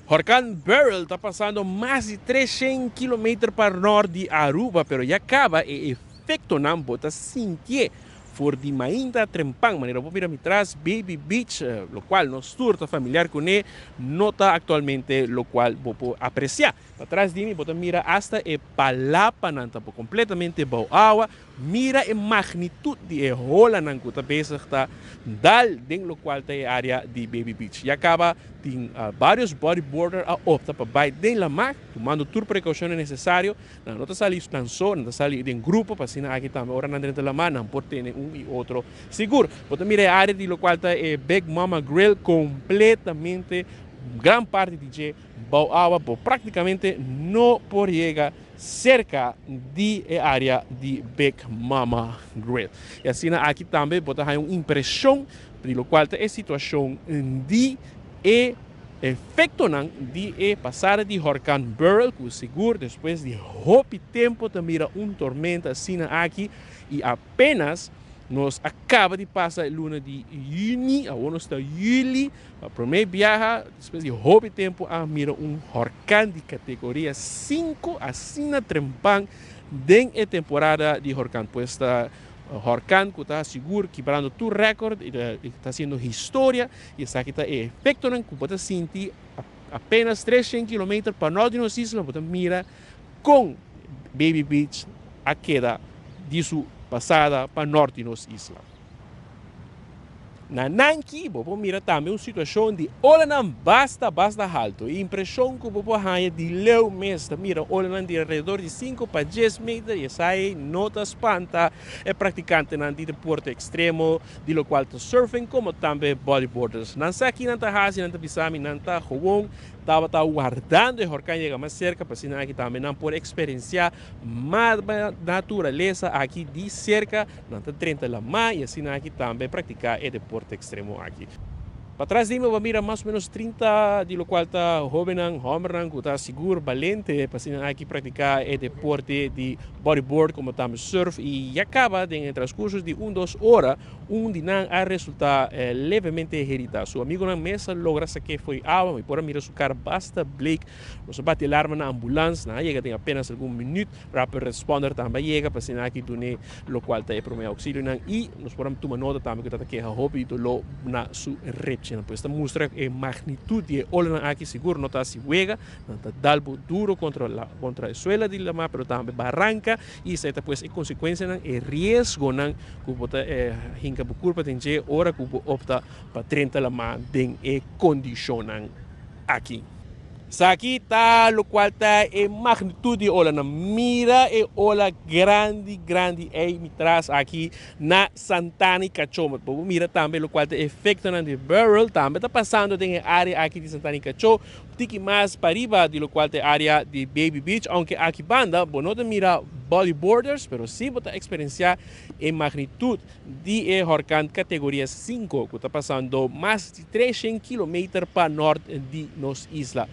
Horcan Beryl ta pasando mas di 300 kilometer pa nort di Aruba, pero ya caba e efectonan bo ta sintié for di mainta trempan. Manera bo mira mi tras, Baby Beach, locual nos tur ta familiar cune, no ta actualmente locual bo por aprecia. Patras di mi bo ta mira hasta e palapanan ta completamente bou awa. Mira e magnitud di e holanan cu ta bezig ta dal den locual ta e area di Baby Beach. Ya caba tin varios bodyboarder a opta pa bay den lama, tumando tur precaucionnan necesario. Nan no ta sali nan so, nan ta sali den grupo pa asina aki tambe ora nan drenta lama nan por tene un y otro sigur. Bo ta mira e area di locual ta e Big Mama Grill completamente gran parti di dje bou awa, bo practicamente no por yega serka di e area di Big Mama Grill. Y asina aki tambe bo ta haya un impresion di locual ta e situacion di e efectonan di e pasada di horcan Beryl, cu sigur despues di hopi tempo ta mira un tormenta asina aki y apenas nos a caba di pasa e luna di juni, awor nos ta juli, pa prome biaha despues di hopi tempo a mira un horcan di categoria 5 asina trempan den e temporada di horcan. Pues ta horcan cu ta sigur kibrando tur record y ta haciendo historia, y esaki ta e efectonan cu bo ta sinti apenas 300 kilometer pa nort di nos isla. Bo ta mira con Baby Beach a keda di su pasada pa nort di nos isla. Na Nanki bo por mira tambe un situacion di olanan basta basta halto. E impresion cu bo por haya di leu mes ta mira olanan di alrededor di 5 pa 10 meter, y esai no ta spanta e practicantenan di deporte extremo, di locual ta surfing como tambe bodyboarders. Nan sa ki nan ta haci, nan ta bisa mi nan ta gewoon tabata wardando e horcan yega mas cerca pa asina aki tambe nan por experiencia mas naturaleza aki di cerca. Nan ta drenta lama y asina aki tambe practica e deporte extremo aki. Patras di mi bo mira mas o menos 30 di locual ta hobennan, hombernan cu ta sigur balente pa asina aki practica e deporte di bodyboard como tambe surf, y ya caba den e transcurso di un dos ora un di nan a resulta levemente herida. Su amigonan mes a logra saque fo'i awa, mi por a mira su cara basta bleek. Nos a bati alarma na ambulans, nan a yega den apenas algun minuut. Rapid Responder tambe a yega pa asina aki dun'é locual ta e prome auxilionan, y nos por a tuma nota tambe cu ta ta keha hopi doló na su repchinan. Pues ta mustra e magnitud di e olanan aki sigur no ta haci wega, nan ta dal bo duro contra la contra e suela di lama pero tambe baranca, y esai ta pues e consecuencianan, e riesgonan cu bo ta hinca bo curpa den dje ora cu bo opta pa drenta lama den e condicionnan aki. Esaki ta locual ta e magnitud di e olanan. Mira e ola grandi grandi ey mi tras aki na Santana y Cachó. Bo por mira tambe locual ta e efectonan di Beryl tambe ta pasando den e area aki di Santana y Cachó. Un tiki mas pariba di locual ta e area di Baby Beach, aunke aki banda bo no ta mira bodyboarders, pero si bo ta experiencia e magnitud di e horkan kategoria 5 ku ta pasando mas di 300 kilometer pa nort di nos isla.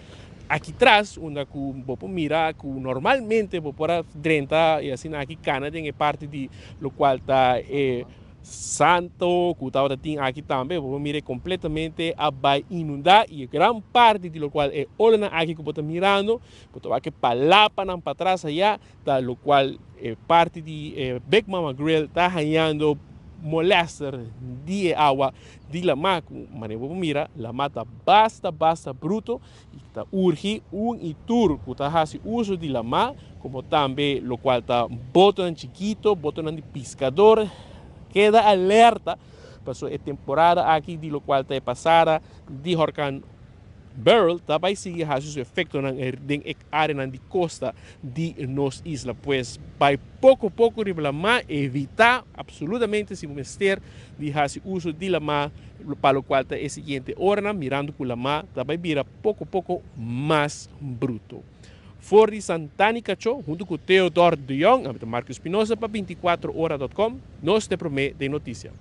Aki tras unda ku bo por mira ku normalmente bo por a drenta i asina aki kana den e parti di lokual ta e santo ku tabata tin aki tambe, bo por mira e kompletamente a bai inundá i e gran parti di lokual e olanan aki ku bo ta mirando, bo ta wak e palapanan patras aya ta locual e parti di e Big Mama Grill ta hañando molester di e awa di lama cu manera bo por mira lama ta basta basta bruto y ta urgi un y tur cu ta haci uso di lama como tambe locual ta botonan chikito, botonan di piscador, keda alerta pasobra e temporada aki di locual ta e pasada di horcan Beryl ta bai sigui hasi su efectonan den e areanan di costa di nos isla. Pues bai poco poco riba lamá, evita absolutamente si bo mester di hasi uso di lamá pa locual ta e siguiente oranan, mirando cu lamá ta bai bira poco poco mas bruto. For di Santani Cachó hunto cu Theodor de Jong, ami ta Marco Espinosa pa 24 ora dot com, nos ta e prome den noticia.